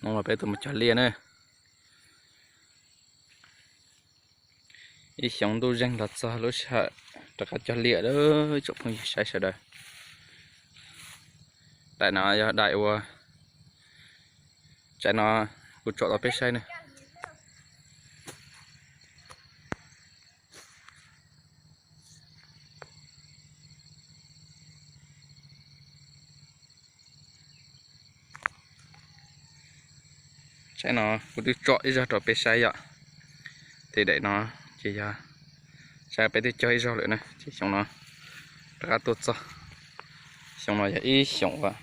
Hnub no peb tuaj mus cog liaj na. Ib xyoo ntuj zeeg los txog lub sij hawm rov qab cog liaj lawm tsoom phooj ywg saib sawv daws. Daim no yog daim uas, daim no kuv tsom rau peb saib na. Saib no, kuv twb tsom ib zaug rau peb saib yom. Ces daim no ces yog, saib peb twb cog ib zaug lawm na ces xyoo no rov qab tuaj txog. Xyoo no yog ib xyoos uas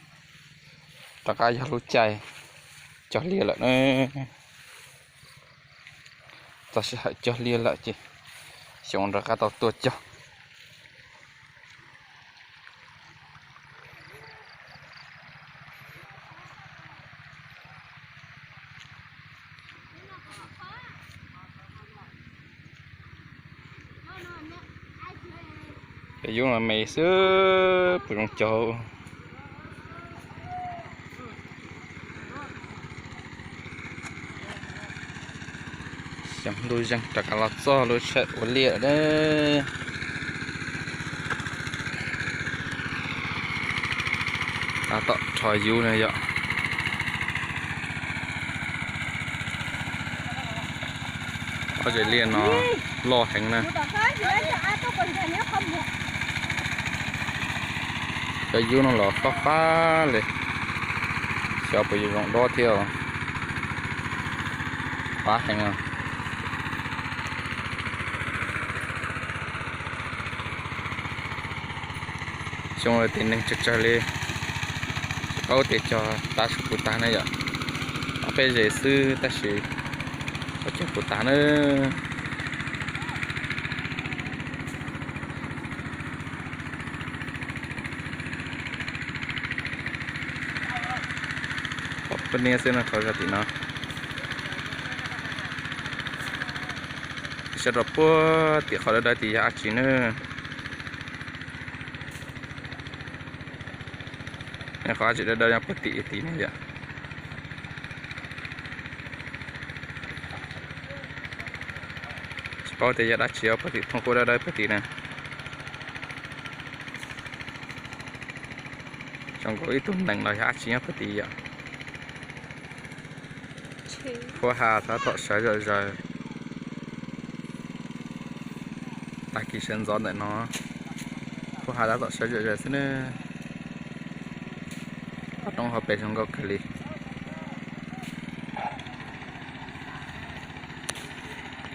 rov qab yog lub caij cog liaj lawm na. Txog sij hawm cog liaj lawm ces xyoo rov qab tau tuaj cog. Cov yub no me xwb puas zoo cog. Xyoo ntuj zeeg rov qab los txog lub sij hawm ua liaj lawm. Tab tom rho yub na yom. Ob tsev liaj no loj heev na. Cov yub no los fab fab li, xyov puas yuav zoo dob thiab, fab heev. Xyoo no tim neeg tsawg tsawg li, tsis paub tias cog tav su puas tag na yom. Ob peb zes xwb tab sis tsis paub cog puas tag na. Poj niam xwb no, qhov zos tim no. Saib rau puag tim qhov dawb dawb tim yog dab tsi na. Qhov dab tsi dawb dawb nyob puag tim tim no yom. Tsis paub tias yog dab tsi puag tim thooj kub dawb dawb puag tim na. Zoo nkaus ib tug nees los yog dab tsi nyob puag tim yom. Khuab ha tab tom sawv zom zaws. Tag kis sawv ntxov ntawm no, khuab ha tab tom sawv zom zaws xwb na. Qhov roob hauv pes zoo nkauj kawg li.